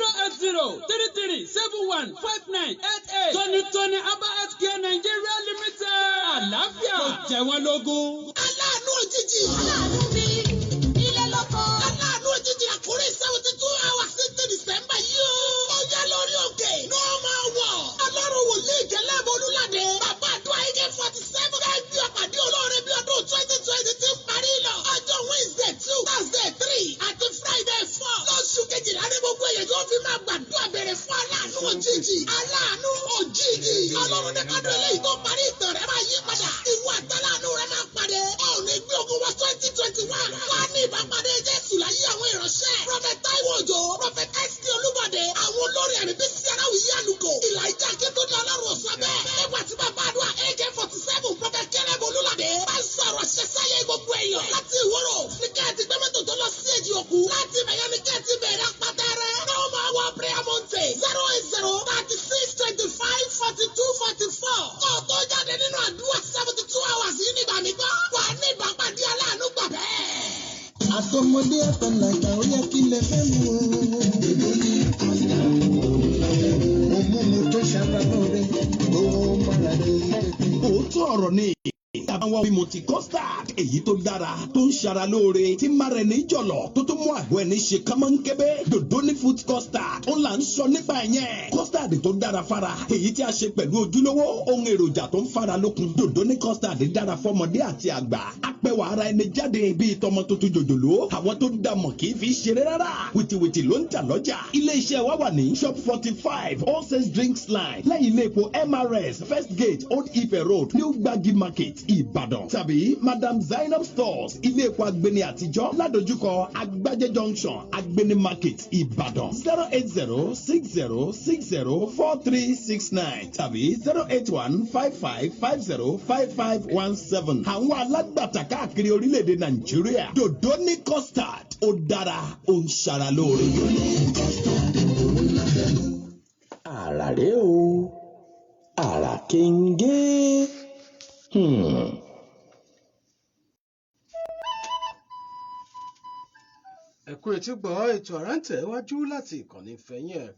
08033715988. Tónítóní Aba Healthcare Nigeria Limited. Àlàáfíà kò jẹ wọ́n lógún. Aláàánú òjijì. Aláàánú mi ilé lọ́kọ̀. Aláàánú òjijì àkórí 72 hours ní December yìí o. Ó yá lórí òkè. Ní ó máa wọ̀. Ọlọ́run wòlíì Ìjẹ́lẹ̀ Olúládé. Bàbá àdúrà AK-47. Fẹ́ gbé ọ̀pàdé olóore bí ọdún 2020 ti ń parí lọ. Ọjọ́ Wednesday 2, Thursday 3 àti Friday 4. Lóṣù kejìlá ní gbogbo èèyàn yóò fi máa gbàdúrà bèrè fún aláàánú òjijì. Aláàánú òjijì. Ọlọ́run ní kádùn eléyìí tó parí ìtàn rẹ̀ máa yí padà. Ìwọ àtàláàánú rẹ̀ máa pàdé. Ọ̀ ní gbé ogun wọ 2021. Wá ní ìbápadé Jésù láyé àwọn ìránṣẹ́. Prophet Taiwo Òjó, Prophet S.K. Olúbọ̀dé, àwọn olórí ẹ̀mí bí Síaráwì Yálùkò, Ìlàjà Akíntúndé Ọlọ́run sọ bẹ́ẹ̀. Nígbà tí bàbá àdúrà AK-47 Prophet Kẹ́lẹ́bù Olúládé bá ń sọ̀rọ̀ ṣẹ sáyé gbogbo èèyàn. Láti ìwúrò ní kẹ́ẹ̀tì gbé mọ́tò tó lọ sí èjì òkú. Láti ibẹ̀yẹn ní kẹ́ẹ̀tì bẹ̀rẹ̀ apátẹ́rẹ́. No more war prayer mountain 08036254244. Kó o tó jáde nínú àdúrà 72 hours yìí nígbà mi gbọ́. Wà á ní ìbápadé aláàánú gbà bẹ́ẹ̀. Àtọmọdé àtàlàgbà, ó yẹ kí lẹ fẹ́ mú o. Èlò ní kọ́ńtà mo mú mu tó ṣara lóore tó mọ́ra dé. Òótọ́ ọ̀rọ̀ ni àwọn mímu ti custard, èyí tó dára, tó ń ṣara lóore, tí mára ẹni jọ̀lọ̀, tó tún mú àgọ́ ẹni ṣe kánmọ́nkébé. Dòdóní fruit custard ó là ń sọ nípa ẹ̀yẹn. Custard tó dára fara, èyí tí a ṣe pẹ̀lú ojúlówó ohun èròjà tó ń fara lókun. Dòdóní custard dára fọmọdé àti àgbà, apẹwà ara ẹni jáde bíi tọmọ tuntun jòjòló. Àwọn tó dá mọ̀ kì í fi ṣeré rárá. Wìtìwìtì ló ń tà lọ́jà. Iléeṣẹ́ wa wà ní shop 45, All Saints Drinks Line, lẹ́yìn ilé epo MRS, First Gate, Old Ife Road, New Gbagi Market, Ìbàdàn, tàbí Madam Zainab Stores, ilé epo Agbeni àtijọ́, ládojúkọ Agbájé Junction, Agbeni Market, Ìbàdàn, 08060604369 tàbí 08155505517. Àwọn alágbàtà káàkiri orílẹ̀-èdè Nàìjíríà. Dòdóní custard, ó dára, ó ń ṣara lóore. Àrà rèé o, àrà kéńgé. Ẹ kú etí gbọ́ ètò àrántẹ̀ wájú láti ìkànnì fẹ̀yìn ẹ̀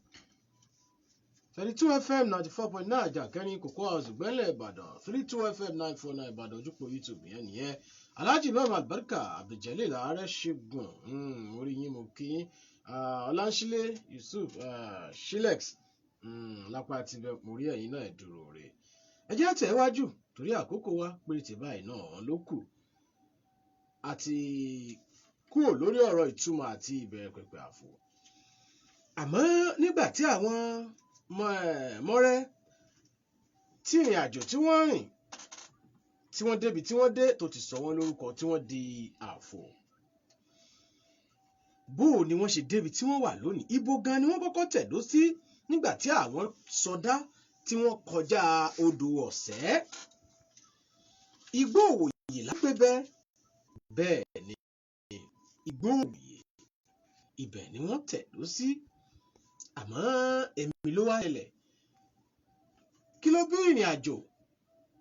32 FM 94.9, Àjàkẹ́rin Cocoa House, Gbẹ́lẹ̀ Ìbàdàn, 32 FM 949 Ìbàdàn, ojúpọ̀ YouTube yẹn nìyẹn. Alhaji Imam Albarka Abduljalil Ààrẹ Ṣẹ́gun, orí yín mo kí yín. Ọláńṣílẹ̀ Yusuf, Shilex. Lápá ti bẹ mo rí ẹ̀yin náà dúró rè. Ẹ jẹ́ tẹ̀wájú torí àkókò wa péréte báyìí náà ló kù. Àti kúrò lórí ọ̀rọ̀ ìtumọ̀ àti ìbẹ̀rẹ̀ pẹ̀pẹ̀ àfò. Àmọ́ nígbà tí àwọn mọ́rẹ́ tí ìrìn àjò tí wọ́n rìn tí wọ́n débi tí wọ́n dé tó ti sọ wọ́n lórúkọ tí wọ́n di àfò. Bó o ni wọ́n ṣe débi tí wọ́n wà lónìí? Ibo gan ni wọ́n kọ́kọ́ tẹ̀dó sí nígbà tí àwọn sọdá tí wọ́n kọjá odò Ọ̀sẹ́? Igbó Òwòye lápẹ́bẹ́. Bẹ́ẹ̀ ni, Igbó Òwòye ibẹ̀ ni wọ́n tẹ̀dó sí. Àmọ́ èmi ló wá ṣẹlẹ̀. Kí ló bí ìrìn àjò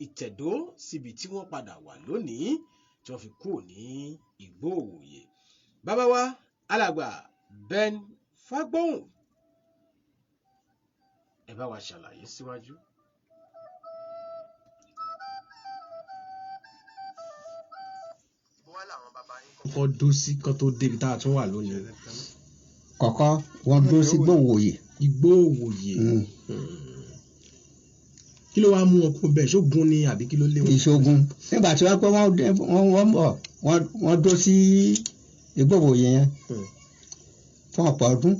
ìtẹ̀dó síbi tí wọ́n padà wà lónìí tí wọ́n fi kúrò ní Igbó Òwòye? Bàbá wa alàgbà Ben Fágbóhùn, ẹ bá wa ṣàlàyé síwájú. Kọ́kọ́ dó sí kán tó débi tá a tún wà lónìí. Kọ̀kọ́ wọ́n dó sí Igbó Òwòye. Igbó Òwòye. Kí ló wàá mú wọn kó bẹ́ẹ̀? Ṣógun ni àbí kí ló lé wọn? Ìṣògùn. Nígbà tí wọ́n pẹ́ wọ́n bọ̀, wọ́n dó sí Igbó Òwòye yẹn fún ọ̀pọ̀ ọdún.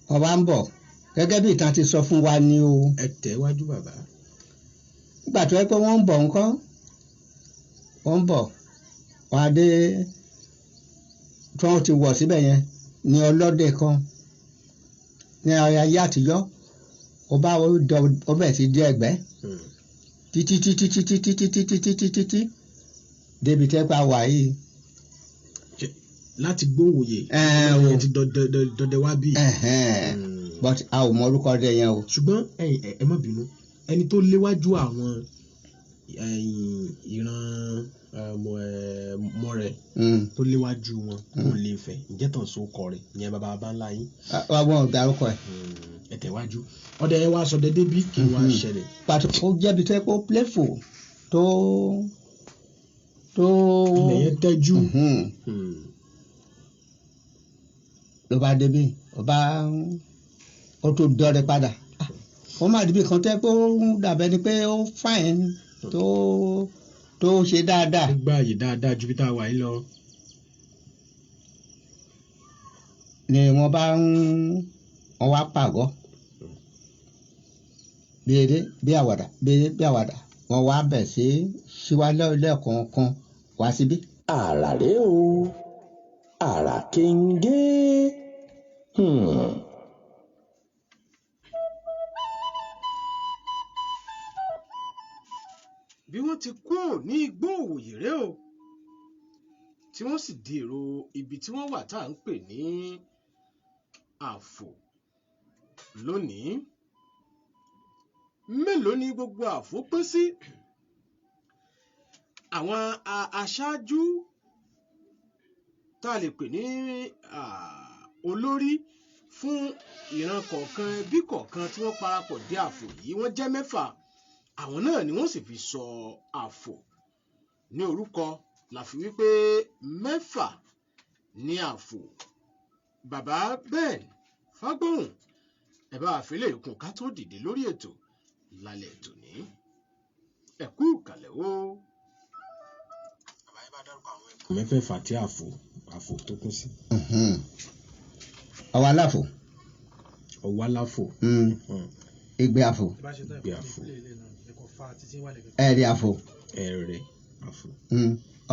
Wọ́n wá ń bọ̀ gẹ́gẹ́ bí ìtàn ti sọ fún wa ni o. Ẹ tẹ̀ wájú bàbá. Nígbà tí wọ́n pẹ́ wọ́n ń bọ̀ ńkọ́, wọ́n ń bọ̀ wọ́n á dé tí wọ́n ti wọ̀ síbẹ̀ yẹn ní ọlọ́dẹ kan ní ayé àtijọ́, ó bá ó bẹ̀ sí dé ẹgbẹ́ títí títí títí títí títí títí títí débi tẹ́ pa wà yìí. Láti Igbó Òwòye ẹ ti dọdẹ wá bí. But a ò mọ orúkọ ọdẹ yẹn o. Ṣùgbọ́n ẹ má bínú, ẹni tó léwájú àwọn ìran mọ̀rẹ́ tó léwájú wọn kò lè fẹ́ ǹjẹ́ tàn so kọ rẹ̀ ìyẹn bàbá bàbá ńlá yín. Wọn ò dárúkọ ẹ. Ẹ tẹ̀wájú, ọdẹ yẹn wá sọdẹ débi kí wàá ṣẹlẹ̀. Pàtó ó jẹ́bi tó yẹ kó playful tó tó. Ilẹ̀ yẹn tẹ́jú. Ló bá débi ó bá ó tó dọ́rẹ̀ padà, ó má débi kan tẹ́ pé ó dàbẹ́ ni pé ó fine tó tó ṣe dáadáa. Ó gbà àyè dáadáa ju bí tá a wà yìí lọ. Ni wọ́n bá ń wọ́n wá pàgọ́ bí eré bí àwàdà bí eré bí àwàdà, wọ́n wá bẹ̀ sí síwá lẹ́ẹ̀kọ̀ọ̀kan wá síbí. Àrà rèé o, àrà kéńgé. Bí wọ́n ti kúrò ní Igbó Òwòye rèé o, tí wọ́n sì di èrò ibi tí wọ́n wà tá à ń pè ní Àfò lónìí. Mélòó ni gbogbo Àfò pín sí? Àwọn aṣáájú tá a lè pè ní olórí fún ìran kọ̀ọ̀kan ẹbí kọ̀ọ̀kan tí wọ́n parapọ̀ dé Àfò yìí, wọ́n jẹ́ 6. Àwọn náà ni wọ́n sì fi sọ Àfò ní orúkọ, la fi wípé 6 ní Àfò. Bàbá Ben Fágbóhùn, ẹ bá àfilẹ̀ ìkùn ká tó dìde lórí ètò lálẹ́ tòní. Ẹ kú ìkàlẹ̀ o. Mẹ́fẹ̀ẹ̀fà tí Àfò tó kún sí. Ọwọ́ aláfò. Ọwọ́ aláfò. Ìgbé àfò. Ìgbé àfò. Ẹ̀rì àfò. Ẹ̀rẹ̀ àfò.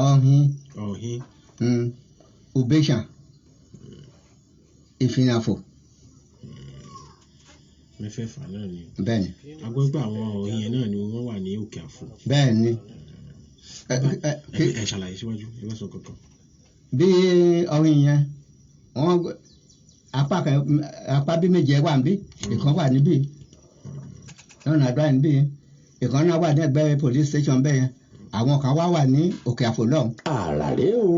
Ọ̀hìn. Ọ̀hìn. Ubéṣàn. Ìfin àfò. Mẹ́fẹ̀ẹ̀fà náà ni. Bẹ́ẹ̀ni. Agbọ́gbọ́ àwọn ọ̀hìn yẹn náà ni wọ́n wà ní Òkè Àfò. Bẹ́ẹ̀ni. Ẹ ṣàlàyé síwájú, ẹ bá sọ kankan. Bí ọ̀hìn yẹn, wọ́n apá kan apá bí méje wà níbí, ìkan wà níbí, lọ́nà àdúrà níbí, ìkan náà wà ní ẹgbẹ́ police station bẹ́ẹ̀ yẹn, àwọn kan wá wà ní Òkè Àfò lọ́hùn. Àrà rèé o,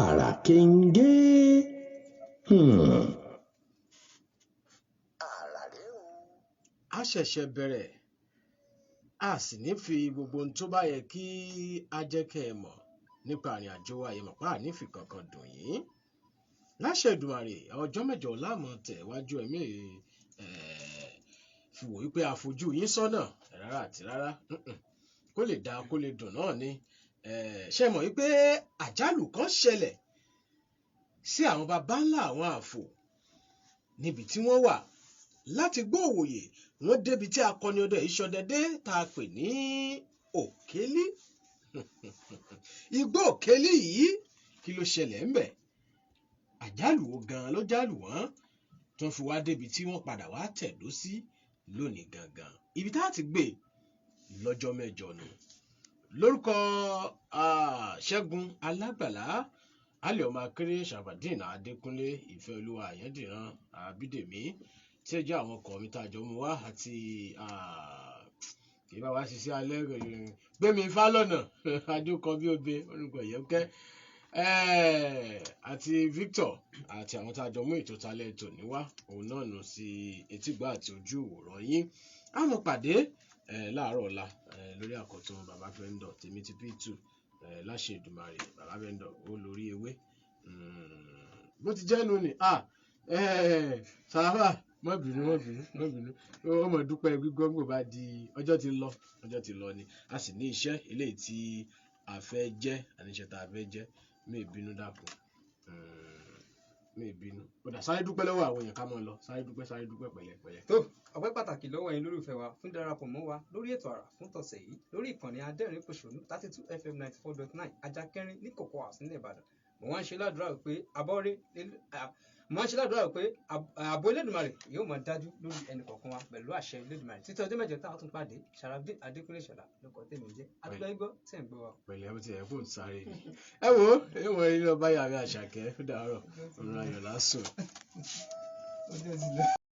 àrà kéńgé. A ṣẹ̀ṣẹ̀ bẹ̀rẹ̀, a sì ní fi gbogbo ohun tó bá yẹ kí a jẹ́ kẹ́ ẹ mọ̀ nípa ìrìn àjò wa yìí mọ̀ pa ànífì kankan dùn yín. Láṣẹ Èdùmàrè, ọjọ́ mẹ́jọ láàmú tẹ̀ wájú ẹ̀mí fi wò wípé àfojú yín sọ́nà rárá àti rárá. Kó lè dáa, kó lè dùn náà ni. Ṣe mọ̀ wípé àjálù kan ṣẹlẹ̀ sí àwọn baba ńlá àwọn Àfò níbi tí wọ́n wà láti gbọ́ òwòye, wọ́n débi tí akọni ọdẹ yìí ṣọdẹ dé, tá a pè ní Òkélí, igbó Òkélí yìí. Kí ló ṣẹlẹ̀ ńbẹ̀? Àjálù wo gan-an ló jálù wọ́n tó fi wá débi tí wọ́n padà wá tẹ̀dó sí lónìí gangan? Ibi tá a ti gbé lọ́jọ́ mẹ́jọ nù. Lórúkọ Ṣẹ́gun Alágbàlá, alẹ́ ọmọ akéré, Shabadin Adékúnlé, Ìfẹ́ Olúwa Àyẹ́dìran, Àbídèmí tí ẹ jẹ́ àwọn ọkọ̀ mi tá a jọ mú wá, àti kì í bá wa ṣiṣẹ́ alẹ́, Gbémi Fálọ́nà Adékọ bí obe orúkọ ìyẹ́kẹ́, àti Victor, àti àwọn tá a jọ mú ètò talẹ̀ tòní wá, òun náà nù sí etígbà àti ojú ìwòran yín. A mọ̀ pàdé láàárọ̀ ọ̀la lórí àkọ́tún Bàbá Fẹ́ńdọ̀. Tèmi ti P2, láṣẹ Èdùmàrè, Bàbá Fẹ́ńdọ̀ ó lórí ewé bó ti jẹ́ nù ni. Sàràfà, má bínú, má bínú, má bínú. Ó mọ̀ dúpẹ́ gbígbọ́ gbò bá di ọjọ́ ti lọ, ọjọ́ ti lọ ni. A sì ní iṣẹ́ eléyìí tí a fẹ́ jẹ́, àníṣe tá a fẹ́ jẹ́. Mi bínú, dákun, mi bínú. Ó dà, sáré dúpẹ́ lọ́wọ́ àwọn èèyàn, ká mọ́ lọ. Sáré dúpẹ́, sáré dúpẹ́, pẹ̀lẹ́ pẹ̀lẹ́. Tó, ọpẹ́ pàtàkì lọ́wọ́ ẹ̀yin lólùfẹ́ wa fún darapọ̀ mọ́ wa lórí ètò àrà fún tọ̀sẹ̀ yìí lórí ìkànnì adẹ́rìn pòṣónú 32 FM 94.9, Ajakẹrin ní Cocoa House nílẹ̀ Ìbàdàn. Mo wá ń ṣe ládùúrà pé ààbò Elédùmarè yóò máa dájú lórí ẹnì kọ̀ọ̀kan wa pẹ̀lú àṣẹ Elédùmarè títí ọjọ́ mẹ́jọ táwọn tún pàdé. Sharafdin Adékúnlé Ṣọlá lóko tèmi jẹ́. Adúgbò gbọ́ tẹ̀ ń gbọ́ wa. Pẹ̀lẹ́, bó ti yẹ fóònù sáré ni. Ẹ wo, ẹ wọ ilé ọba yàrá Àṣàkẹ́. Ó dàárọ̀, òun ayọ̀ lásùn. Ọjọ́ ti lọ.